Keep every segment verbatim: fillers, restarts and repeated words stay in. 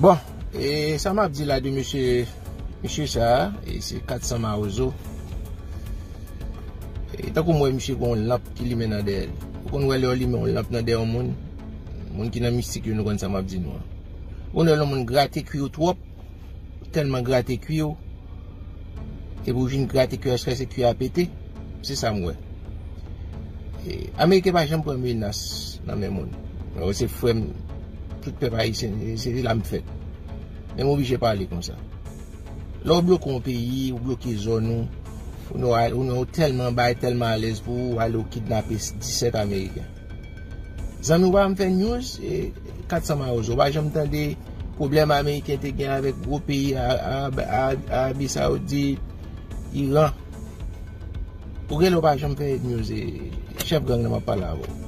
Bon, e sa m ap di la de mesye, mesye sa a, e se kat san Mawozo. E tankou m wè misye gen yon lanp ki limen nan dèyè l. Ou konn wè lè yo limen yon lanp nan dèyè yon moun, moun ki nan mistik yo, nou konn sa m ap di nou an. Ou konn wè lè yon moun grate kwi w twòp, tèlman grate kwi w, epi w vin grate kwi a jiskaske kwi a pete. Se sa m wè. E, Ameriken pa janm pran menas nan men moun. Yo, se frè m, tout pèp ayisyen, se la m fèt. Men m oblije pale konsa. Lè w bloke yon peyi, ou bloke zòn ou, ou nan, ou nan, ou tèlman bay, tèlman alèz pou ou, ale ou kidnape disèt Ameriken. Zanmi, ou pa janm fè news, e, kat san Mawozo, ou pa janm tande pwoblèm Ameriken te gen avèk gwo peyi A-, A-, A-, Arabi Saoudit, Iran. Ou genlè ou pa janm fè news, e, chèf gang nan m ap pale avè w.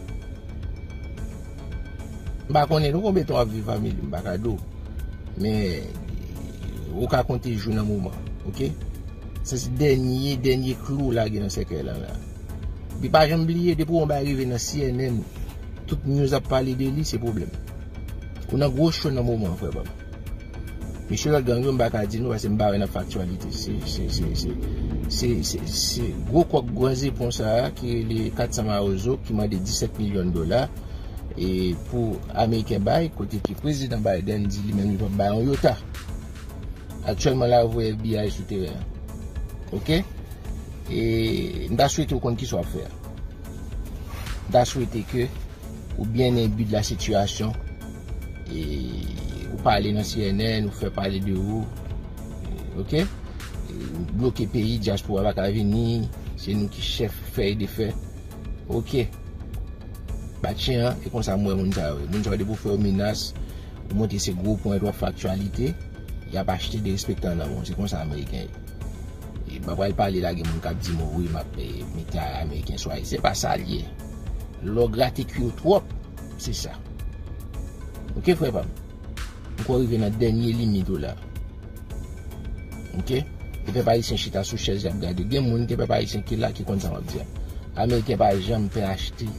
M pa konnen non konbyen tan w ap viv, fanmi m, m pa ka di w. Men, ou ka konte jou nan moman, oke? Sa se dènye, dènye klou w lage nan sèkèy lan la. Epi pa janm bliye, depi yon bagay rive nan C N N, tout news ap pale de li, se pwoblèm. Ou nan gwo cho nan moman an, frè pa m. Mesye lòt gang yo, m pa ka di nou, paske m pa wè n ap fè aktyalite. Se, se, se, se, se, se, se gwo kòk gran zepon sa a ki rele kat san Mawozo, ki mande disèt milyon dola, e pou Ameriken bay, kote ki Prezidan Biden di li menm li p ap bay yon yota. Aktyèlman la, yo voye F B I sou teren an. Oke? E m ta swete w konn kisa w ap fè a. M ta swete ke ou byen enbi de la sitiyasyon, e ou pale nan C N N, ou fè pale de ou, oke? E ou bloke peyi, dyaspora pa ka vini, se nou ki chèf fè e defè. Oke. Bat chen an, e konsa m wè moun sa yo. Moun sa yo depi w fè yo menas, ou montre se gwo ponyèt w ap fè aktyalite, y ap achte derespektan nan men w. Se konsa Ameriken ye. E m pa pral pale la, gen moun k ap di m, wi, m ap, e, mete Ameriken sou Ayisyen. Se pa sa l ye. Lè w grate kwi w twòp, se sa. Oke, frè pa m? Ou kwè w rive nan dènye limit ou la. Oke? E pèp ayisyen chita sou chèz, y ap gade. Gen moun ke pèp ayisyen ki la ki konn sa m ap di a. Ameriken pa janm fè achte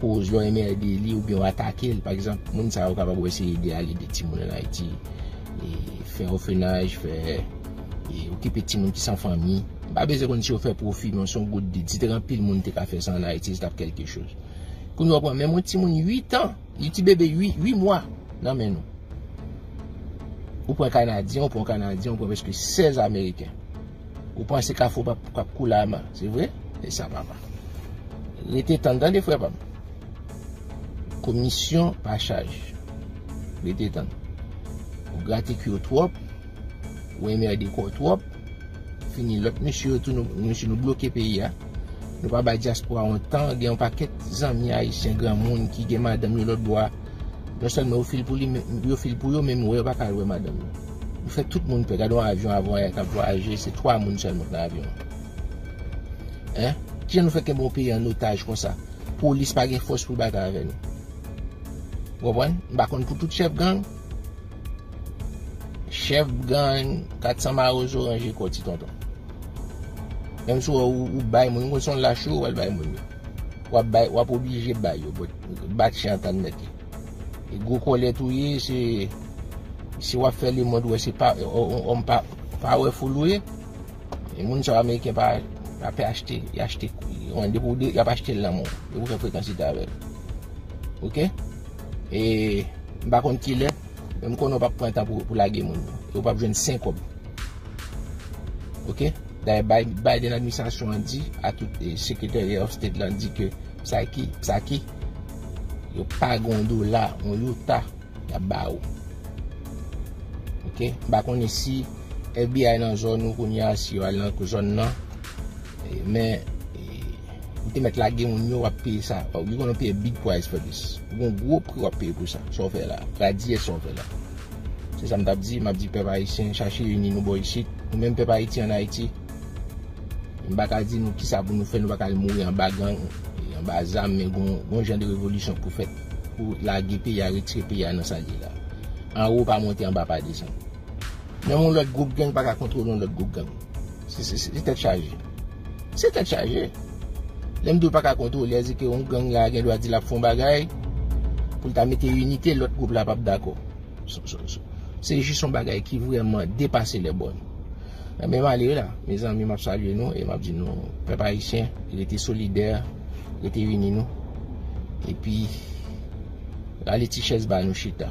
koz lè w enmède li oubyen w atake l. Pa egzanp, moun sa yo kapab wè se ede al ede timoun ann Ayiti, e fè òfenaj, fè, e okipe timoun ki san fanmi. M pa bezwen konn si yo fè pwofi, men se yon gout de di, te gen anpil moun te ka fè sa ann Ayiti, se t ap kèlke choz. Kounye a w pran menm yon timoun uit an, yon ti bebe uit, uit mwa nan men nou. Ou pran Kanadyen, ou pran Kanadyen, ou pran prèske sèz Ameriken. Ou panse Kafou p ap, p ap koule ama, se vre? E sa papa. Rete tann, tande, frè pa m. Komisyon pa chaj. Rete tann. Ou grate kwi w twòp, ou enmède kò w twòp. Fini, lòt mesye yo tou, nou, mesye, nou bloke peyi a. Nou pa bay dyaspora yon tan, gen yon pakèt zanmi ayisyen, granmoun ki gen madanm yo lòt bò a. Non sèlman yo fil pou li, men, yo fil pou yo, men m wè yo pa ka al wè madanm yo. Yo fè tout moun pè. Gade yon avyon avwayan k ap vwayaje, se twa moun sèlman k nan avyon an. Hein? Kijan nou fè kenbe yon peyi an otaj konsa? Polis pa gen fòs pou l batay avè nou. Ou konprann? M pa konn pou tout chèf gang. Chèf gang, kat san Mawozo, ranje kò w, ti tonton. Menm si w, ou, ou bay moun, ou konn se yon lach ou, w al bay moun yo. W ap bay, w ap oblije bay yo, but bat chen an tann mèt li. E gwo kòlèt ou ye, se, si w ap fè lemonn wè se pa, o, o, òm pa, powerful ou ye. E moun sa yo Ameriken pa, pa pè achte, y achte, depi w de, y ap achte l nan men w, depi w fè frekansite avè l. Oke? E m pa konn kilè, men m konnen w p ap pran tan pou, pou lage moun yo. E w p ap jwenn senk kòb. Oke? Dayè, Bi-, Biden administrasyon an di a tout, e, Secretary of State lan di ke Psaki, Psaki, yo pa gen yon dola, yon yota y ap ba ou. Oke? M pa konnen si F B I nan zòn ou kounye a, si yo al nan zòn nan. E, men, e, ou te mèt lage moun yo, w ap peye sa. You're gonna pay a big price for this. Ou gen gwo pri w ap peye pou sa. Sa w fè la. Radye sa w fè la. Se sa m t ap di. M ap di pèp ayisyen, chache ini nou bò isit. Nou menm pèp Ayiti ann Ayiti. M pa ka di nou kisa pou nou fè, nou pa ka al mouri anba gang, anba zam, men gon, gon jan de revolisyon pou fèt, pou lage peyi a, retire peyi a nan sa l ye la. Anwo pa monte, anba pa desann. Menm yon lòt gwoup gang pa ka kontwole yon lòt gwoup gang. Se, se, se, se tèt chaje. Se tèt chaje. Lè m di w pa ka kontwole, se ke yon gang la gen dwa di l ap fè yon bagay, pou l ta mete inite, lòt gwoup la p ap dakò. Se jis yon bagay ki vrèman depase lè bòn. Men malere la, mezanmi, m ap salye nou e m ap di nou, pèp ayisyen, rete solidè, rete ini nou. Epi, rale ti chèz ba nou chita.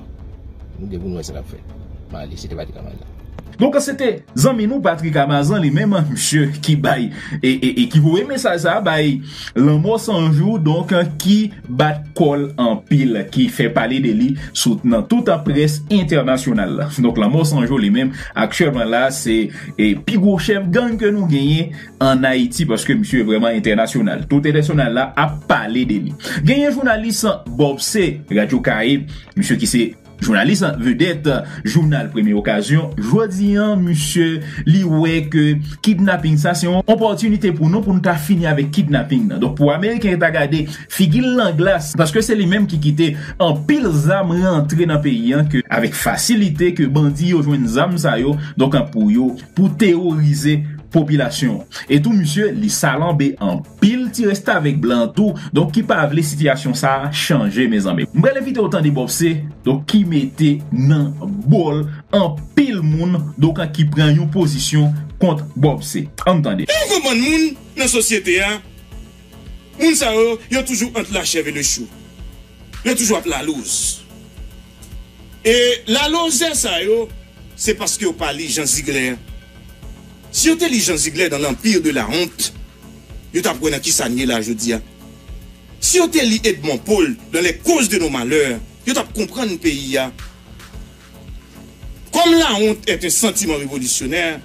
Nou gen pou nou wè sa k ap fèt. Malere, se te Patrick Amazan. Donk, se te zanmi nou, Patrick Amazan, li menm, misye ki bay, e, e, e ki voye mesaj sa a bay Lanmò San Jou, donk, ki bat kò l anpil, ki fè pale de li sou, nan tout près entènasyonal la. Donk, Lanmò San Jou, li menm, aktyèlman la, se, e, pi gwo chèf gang ke nou genyen ann Ayiti, paske misye vrèman entènasyonal. Tout entènasyonal la ap pale de li. Genyen jounalis Bob C, Radyo Karayib, misye ki se jounalis vedèt jounal Premye Okazyon, jodi a, misye, li wè ke kidnaping sa se yon opòtinite pou nou, pou nou ta fini avèk kidnaping nan. Donk, pou Ameriken ta gade figi l nan glas, paske se li menm ki kite anpil zam rantre nan peyi a, ke avèk fasilite ke bandi yo jwenn zam sa yo, donk, pou yo, pou teworize popilasyon an. E tou, misye, li salanbe anpil ti restavèk blan tou, donk, ki pa vle sitiyasyon sa a chanje, mezanmi. M pral envite w tande Bob C, donk, ki mete nan bòl anpil moun, donk, ki pran yon pozisyon kont Bob C. Ann tande. Gen yon bann moun nan sosyete a, moun sa yo, yo toujou ant la chèv e le chou. Yo toujou ap lalouz. E lalozè sa yo, se paske yo pa li Jean Ziegler. Si yo te li Jean Ziegler dans l'Empire de la honte, yo t ap wè nan kisa n ye la jodi a. Si yo te li Edmond Paul dans Les causes de nos malheurs, yo t ap konprann peyi a. Comme la honte est un sentiment révolutionnaire,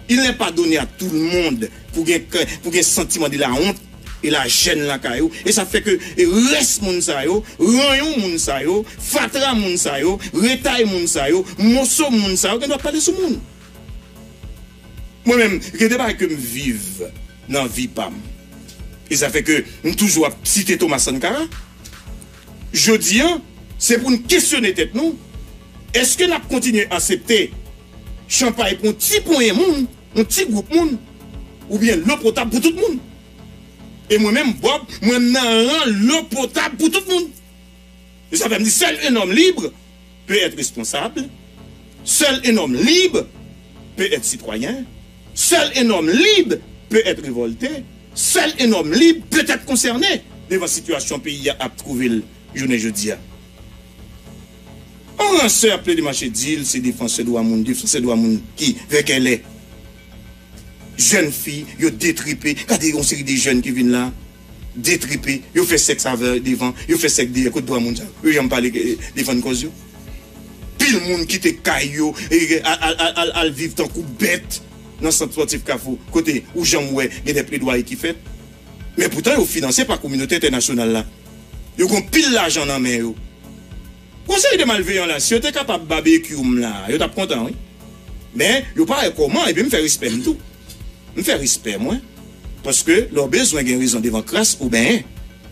il n'est pas donné à tout le monde pou gen, pou gen santiman de la honte e la jèn lakay ou. E sa fè ke, e, rès moun sa yo, ranyon moun sa yo, fatra moun sa yo, retay moun sa yo, moso moun sa yo, gen dwa pale sou moun. Mwen menm, gen de bagay ke m viv nan vi pa m. E sa fè ke m toujou ap site Thomas Sankara. Jodi a, se pou n kesyone tèt nou, èske n ap kontinye aksepte chanpay pou yon ti ponyen moun, yon ti gwoup moun, oubyen lo potab pou tout moun? E mwen menm, Bob, mwen nan ran lo potab pou tout moun. E sa fè m di, seul un homme libre peut être responsable, seul un homme libre peut être citoyen, seul un homme libre peut être révolté, seul un homme libre peut être concerné devan sitiyasyon peyi a ap twouve l jounen jodi a. Yon ransè ap plede mache di l se defansè dwa moun, defansè dwa moun ki vè kèlè. Jèn fi, yo detripe. Gade yon seri de jèn ki vin la, detripe. Yo fè sèks avè devan, yo fè sèks dèyè. Kot dwa moun sa yo? Yo janm pale, eh, defann kòz yo? Pil moun kite kay yo, e, al, al, al, al, al viv tankou bèt nan sant spòtif Kafou, kote ou janm wè gen de pledwaye ki fèt. Men poutan yo finanse pa kominote entènasyonal la. Yo gon pil lajan nan men yo. Gon seri de malveyan la, si yo te kapab babekyou m la, yo t ap kontan, wi. Men, yo pa wè kòman, epi m fè respè m tou. M fè respè mwen. Paske, lè w bezwen gen rezon devan kras, ou benyen.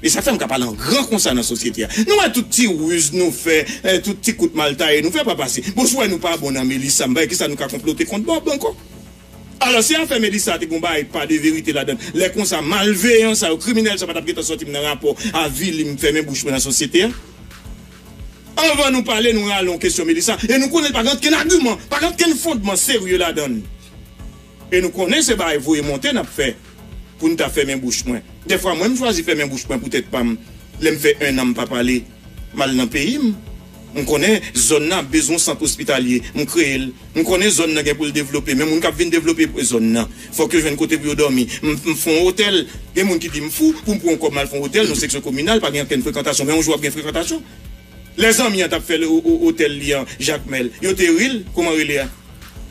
E sa fè m ka pale an gran konsa nan sosyete a. Nou wè tout ti riz nou fè, eh, tout ti kout mal taye nou fè pa pase. Bon, si w wè nou pa bon nan Melissa, m pa wè kisa nou ka konplote kont Bob ankò. Alò, si afè Melissa te gon bagay pa de verite ladan l, lè konsa, malveyan sa yo, kriminèl sa yo pa t ap gentan sòti nan rapò avili m, fèmen bouch mwen nan sosyete a. Anvan nou pale, nou rale yon kesyon Melissa, e nou konnen pa gen okenn agiman, pa gen okenn fondman serye ladan l. E nou konnen se bagay voye monte n ap fè pou n ta fèmen bouch mwen. Dèfwa, mwen, m chwazi fèmen bouch mwen pou tèt pa m. Lè m fè en an m pa pale, m al nan peyi m. M konnen zòn nan ap bezwen yon sant ospitalye, m kreye l. M konnen zòn nan gen pou l devlope, men moun k ap vin devlope zòn nan, fòk yo jwenn kote pou yo dòmi. M, m fè yon otèl, gen moun ki di m fou pou m pran yon kòb m al fè yon otèl nan seksyon kominal, pa gen okenn frekantasyon, men yon jou ap gen frekantasyon. Lè zanmi an t ap fè l o-, o-, otèl li an Jakmèl, yo te ri l, kòman rele a?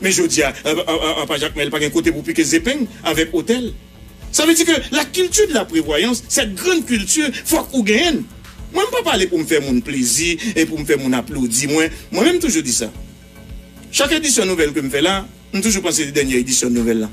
Men jodi a, a, a, a, apa Jakmèl, pa gen kote pou pike zepeng avèk otèl. Sa vle di ke la kilti de la prevwayans, cette grande culture, fòk ou genyen l. Mwen, m pa pale pou m fè moun plezi e pou m fè moun aplodi mwen. Mwen menm, toujou di sa. Chak edisyon nouvèl ke m fè la, m toujou panse de dènye edisyon nouvèl la.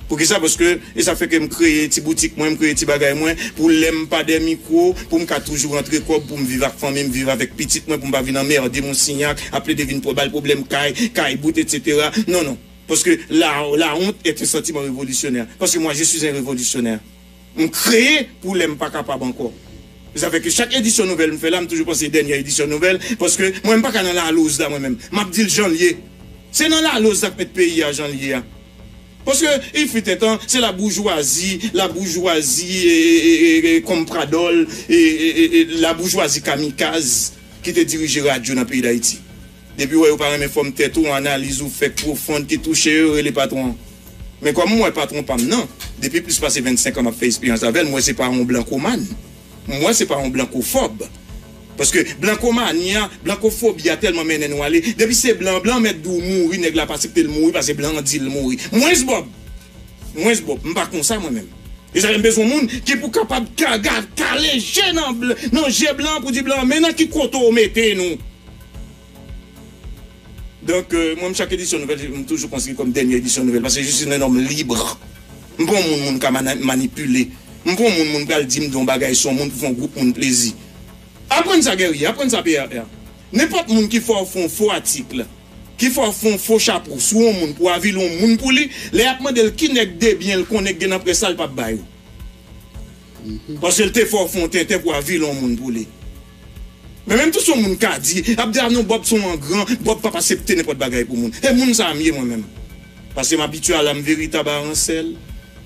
Poukisa? Paske, e sa fè ke m kreye ti boutik mwen, m kreye ti bagay mwen, pou lè m pa dèyè mikwo, pou m ka toujou rantre kòb, pou m viv ak fanmi m, viv avèk pitit mwen, pou m pa vin anmède Monsignac, ap plede vin pou ba l pwoblèm kay, kay bout, etsetera. Non, non. Paske la, la honte est un sentiment révolutionnaire. Paske mwen, je suis un révolutionnaire. M kreye pou lè m pa kapab ankò. Sa fè ke chak edisyon nouvèl m fè la, m toujou panse dènyè edisyon nouvèl, paske mwen, m pa ka nan laloz la, mwen menm. M ap di l jan l ye. Se nan laloz la k met peyi a jan l ye a. Paske, il fut un temps, se laboujwazi, laboujwazi, e, e, e, e, e, konpradòl, e, e, e, e, laboujwazi kamikaz ki te dirije radyo nan peyi Dayiti. Depi w wè yo pa renmen fòm tèt ou, analiz ou fèk pwofond ki touche yo, rele patwon an. Men kòm m wè patwon pa m nan, depi plis pase vennsenk an m ap fè esperyans avè l, m wè se pa yon blankoman. M wè se pa yon blankofòb. Paske blankomani a, blankofobi a tèlman mennen nou ale, depi se blan, blan mèt di w mouri, nèg la pa aksepte l mouri, paske blan an di l mouri. Mwens Bòb! Mwens Bòb, m pa konsa mwen menm. E sa fè m bezwen moun ki pou kapab ka, ka, kale je nan, bl- nan je blan pou di blan, men nan ki kote w mete nou. Donk, euh, mwen, chak edisyon nouvèl, m toujou konsidere kòm dènyè edisyon nouvèl, paske je suis un homme libre. M pa yon moun moun ka mana- manipile. M pa yon moun moun pral di m de yon bagay sou yon moun pou fè yon gwoup moun plezi. Aprann sa, Guerrier, aprann sa, P R R. Nenpòt moun ki fè w fè yon fo atik, ki fè w fè yon fo chapo sou yon moun pou avili yon moun pou li, lè y ap mande l ki nèg de byen l konnen k gen nan près la, l p ap ba yo. Paske l te fè w fè yon tenten pou avili yon moun pou li. Men menm tou se yon moun ka di, ap di, "Ah non, Bòb se yon gran, Bòb p ap aksepte nenpòt bagay pou moun." E moun sa a m ye mwen menm. Paske m abitye a la m veritab a ransèl,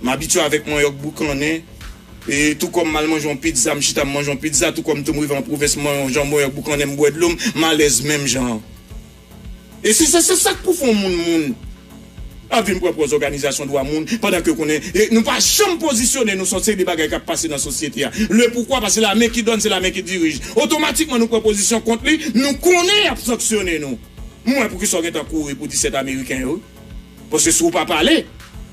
m abitye avèk manyòk boukannen, e tou kòm m al manje yon pizza, m chita m manje yon pizza, tou kòm tou m rive an pwovens, m manje yon janbon, manyòk boukannen, m bwè dlo m, m alèz menm jan an. E se, se, se sa k pou fè yon moun moun. Ap vin pran pòz òganizasyon dwa moun, pandan ke w konnen, e nou pa janm pozisyone nou sou yon seri de bagay k ap pase nan sosyete a. Le poukwa, paske la men ki dòne, se la men ki dirije. Otomatikman, nou pran pozisyon kont li, nou konnen y ap sanksyone nou. M wè poukisa w gentan kouri pou disèt Ameriken yo. Paske si w pa pale,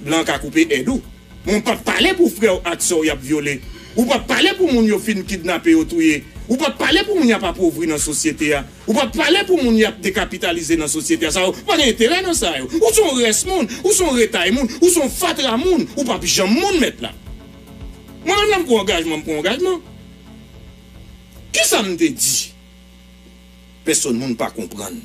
blan ka koupe èd ou. Men w p ap pale pou frè w ak sè w y ap vyole. Ou p ap pale pou moun yo fin kidnape yo touye. Ou p ap pale pou moun y ap apovri nan sosyete a. Ou p ap pale pou moun y ap dekapitalize nan sosyete a. Sa yo pa gen enterè nan sa yo. Ou se yon rès moun, ou se yon retay moun, ou se yon fatra moun, ou p ap janm moun mèt la. Mwen menm lè m pran angajman, m pran angajman. Kisa m te di? Pèsonn moun pa konprann.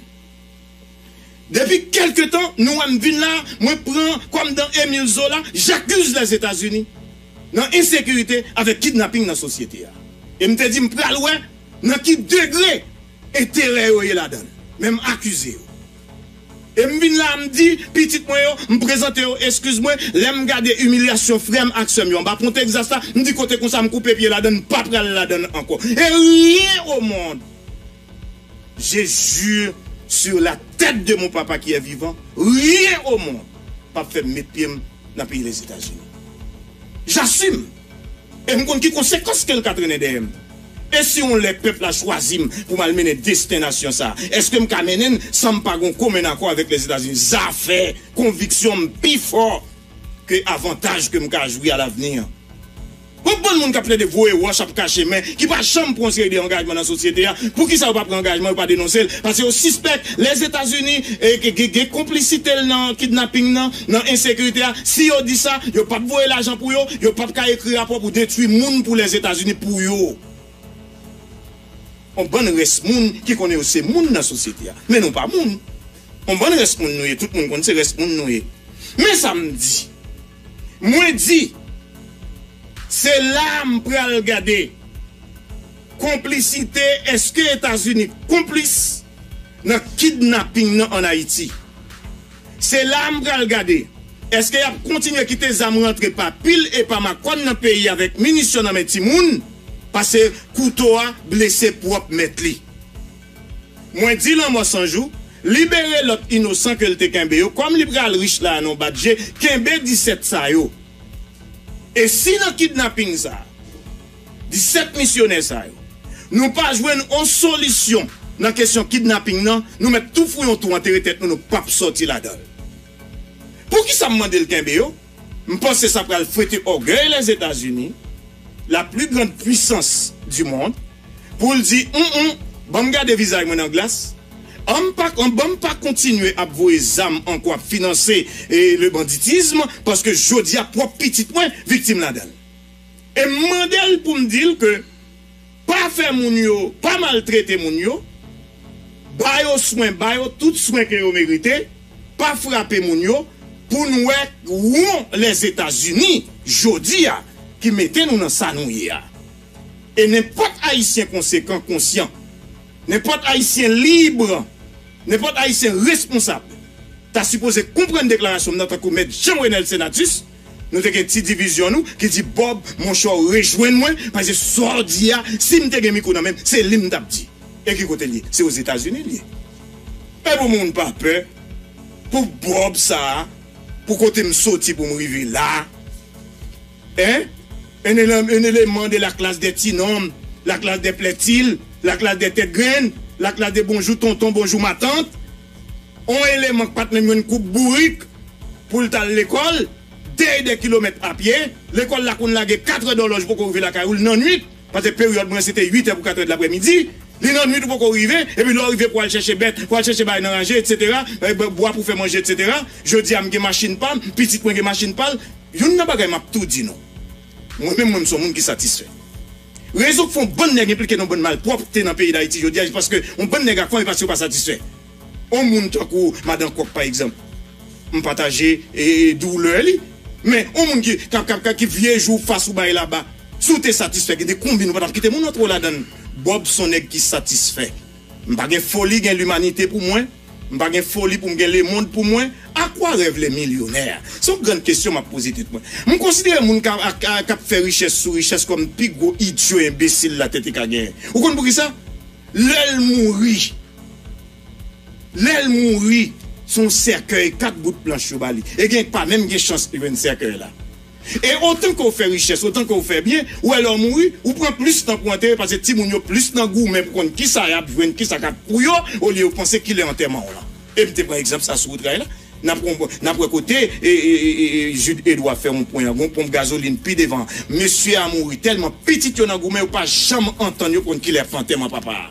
Depi kèlke tan, nou wè m vin la, mwen pran kòm dans Émile Zola, j'accuse les États-Unis nan ensekirite avèk kidnaping nan sosyete a. E m te di m pral wè nan ki degre enterè yo ye ladan l. Men m akize yo. E m vin la, m di pitit mwen yo, m prezante yo eskiz mwen, lè m gade imilyasyon frè m ak sè m yo anba pon Texas la, m di kote konsa m koupe pye ladan l, m pa pral ladan l ankò. Et rien au monde, je jure sur la tête de mon papa qui est vivant, rien au monde p ap fè m met pye m nan peyi Lèzetazini. J'assume. E m konn ki konsekans ke l ka trennen dèyè m. E si yon lè pèp la chwazi m pou m al mennen desten nasyon sa a, èske m ka mennen l san m pa gen yon komen akò avèk Lèzetazini? Zafè konviksyon m pi fò ke avantaj ke m ka jwi alavni an. Yon bann moun k ap plede voye wòch, ap kache men, ki pa janm pran yon seri de angajman nan sosyete a. Poukisa yo pa pran angajman, yo pa denonse l? Paske yo sispèk Lèzetazini, e, gen, gen, gen konplisite l nan kidnaping nan, nan ensekirite a. Si yo di sa, yo p ap voye lajan pou yo, yo p ap ka ekri rapò pou detwi moun pou Lèzetazini pou yo. Yon bann rès moun ki konnen yo se moun nan sosyete a. Men nou pa moun. Yon bann rès moun nou ye, tout moun konn se rès moun nou ye. Men sa m di. Mwen di, se la a m pral gade konplisite, èske Etazini konplis nan kidnaping nan ann Ayiti? Se la a m pral gade, èske y ap kontinye kite zam rantre pa pil e pa makòn nan peyi avèk minisyon nan men timoun, pase kouto a blese pwòp mèt li? Mwen di Lanmò San Jou, libere lòt inosan ke l te kenbe yo, kòm li pral rich la a nan yon bat je, kenbe disèt sa yo. E si nan kidnaping sa a, disèt misyonè sa yo, nou pa jwenn yon solisyon nan kesyon kidnaping nan, nou mèt tou fouye yon twou antere tèt nou, nou p ap sòti ladan l. Poukisa m mande l kenbe yo? M panse sa pral fwete ògèy Lèzetazini, la plus grande puissance du monde, pou l di, "Hum, hum, ban m gade vizaj mwen nan glas. An m pa, an, ban m pa kontinye ap voye zam ankò, ap finanse, e, le banditisme, paske jodi a pwòp pitit mwen viktim ladan l." E m mande l pou m di l ke pa fè moun yo, pa maltrete moun yo, ba yo swen, ba yo tout swen ke yo merite, pa frape moun yo, pou n wè won Lèzetazini jodi a ki mete nou nan sa nou ye a. E nenpòt Ayisyen konsekan, konsyan, nenpòt Ayisyen lib, nenpòt Ayisyen responsab ta sipoze konprann deklarasyon m nan tankou Mèt Jean Renel Senatus. Nou te gen ti divizyon nou ki di, Bob, monchè, w rejwenn mwen, paske sa w di a, si m te gen mikwo nan men m, se li m t ap di. E ki kote l ye? Se Ozetazini l ye. E pou moun pa pè, pou Bob sa a, pou kote m soti pou m rive la a, en, un élément de la classe des ti nonm, la classe des plètil, la classe des tèt grenn, la classe des bonjou tonton, bonjou matant. On eleman k pa t menm jwenn koup bourik pou l t al lekòl, dèyè de kilomèt a pye, lekòl la konn lage katrè dòlòj poko rive lakay ou, l nan nwit, paske peryòd mwen se te uit è pou katrè de laprèmidi, li nan nwit ou poko rive, epi lè w rive pou al chèche bèt, pou al chèche bagay nan raje, etsetera, e, bwa pou fè manje, etsetera. Jodi a m gen machin pa m, pitit mwen gen machin pa l. Youn nan bagay m ap tou di nou, mwen menm, mwen m se yon moun ki satisfè. Rezon k fè yon bann nèg enplike nan yon bann malpwòpte nan peyi Dayiti jodi a, se paske yon bann nèg ak fanmi pa si yo pa satisfè. On moun tankou Madan Kòk, pa egzanp, m pataje, e, doulè li. Men, on moun ki, k ap, k ap, k ap, ki vye jou fas ou bay laba, si w te satisfè, gen de konbyen nou pa t ap kite moun antre w ladan l. Bob se yon nèg ki satisfè. M pa gen foli, gen limanite pou mwen. M pa gen foli pou m gen lemonn pou mwen. À quoi rêvent les millionnaires? Se yon grann kesyon m ap poze tèt mwen. M konsidere moun k ap, k ap, k ap fè richès sou richès kòm pi gwo idyo enbesil latè te ka genyen. Ou konn poukisa? Lè l mouri, lè l mouri, se yon sèkèy kat bout planch yo ba li. E gen k pa menm gen chans jwenn sèkèy la. E otan ke w fè richès, otan ke w fè byen, ou wè lè w mouri, ou pran plis tan pou w antere, paske timoun yo plis nan goumen pou konn kisa y ap jwenn, kisa k ap pou yo, olye yo panse kilè antèman w lan. E m te pran egzanp sa sou wout ray la. N ap konprann, n ap wè kote, e, e, e, e, e, Jude Edouard fè yon pwen an, gon ponp gazolin pi devan. Mesye a mouri tèlman pitit yo nan goumen, yo pa janm antann yo pou konn kilè ap fè antèman papa a.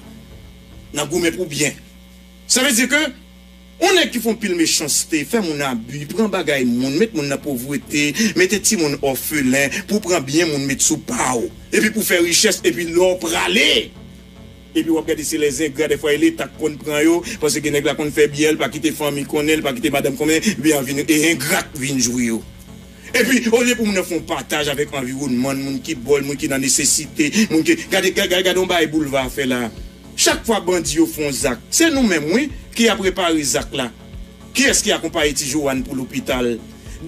Nan goumen pou byen. Sa vle di ke yon nèg ki fè yon pil mechanste, fè moun abi, pran bagay moun, met moun nan povrete, mete timoun òfelen, pou pran byen moun met sou pa w. Epi pou fè richès, epi lè w prale. Epi w ap gade se lèzengra, dèfwa e Leta k konn pran yo, paske nèg la konn fè byen, l pa kite fanmi konnen, l pa kite madanm konnen, epi an vin, e engra k vin jwi yo. Epi, olye pou moun nan fè yon pataj avèk anviwònman l, moun ki ba w l, moun ki nan nesesite, moun ki, gade, gade, gade, gade yon bagay Boulva fè la. Chak fwa bandi yo fè yon zak, se nou menm, wi, ki ap repare zak la. Kiyès ki akonpaye ti Joanne pou lopital?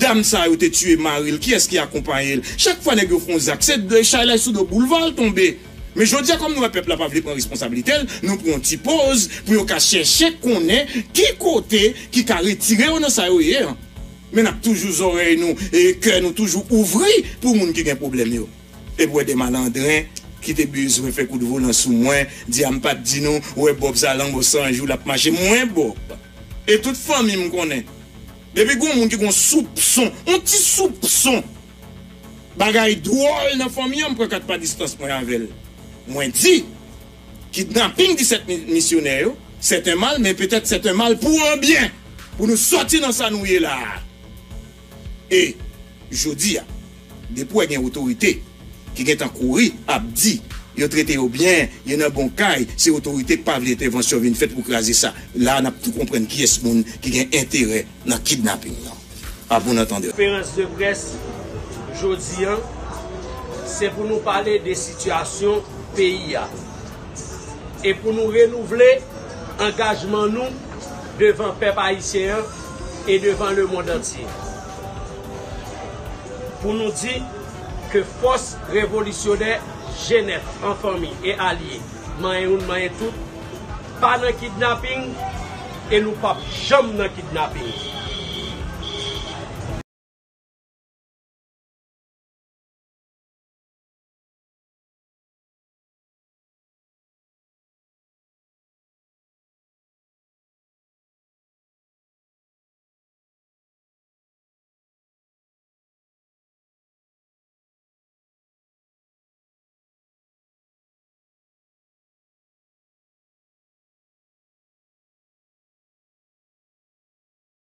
Dam sa yo te tiye mari l, kiyès ki akonpaye l? Chak fwa nèg yo fè yon zak, se de chay la sou do Boulva l tonbe. Men jodi a, kòm nou wè pèp la pa vle pran responsablite l, nou pran yon ti poz pou yo ka chèche konnen ki kote ki ka retire yo nan sa yo ye an. Men n ap toujou zòrèy nou e kè nou toujou ouvri pou moun ki gen pwoblèm yo. Epi w wè de malandren ki te bezwen fè kout volan sou mwen, di a m pa t di nou, ou wè Bob sa lanmò san jou l ap mache, mwen Bob. E tout fanmi m konnen. Depi gon moun ki gon soupson, yon ti soupson bagay dwòl nan fanmi an, m pran kat pa distans mwen avè l. Mwen di, kidnaping disèt mi-, misyonè yo, c'est un mal, men petèt c'est un mal pour un bien, pou nou sòti nan sa nou ye la a. E jodi a, depi w wè gen otorite ki gentan kouri ap di yo trete yo byen, yo nan bon kay, se otorite k pa vle entèvansyon vin fèt pou kraze sa. La a, n ap tou konprann kiyès moun ki gen enterè nan kidnaping nan. A bon antandè. Konferans de près jodi a, se pou nou pale de sitiyasyon peyi a. E pou nou renouvle angajman nou devan pèp ayisyen an e devan lemonn antye. Pou nou di ke fòs revolisyonè G nèf an fanmi e alye, manyen youn, manyen tout, pa nan kidnaping e nou p ap janm nan kidnaping.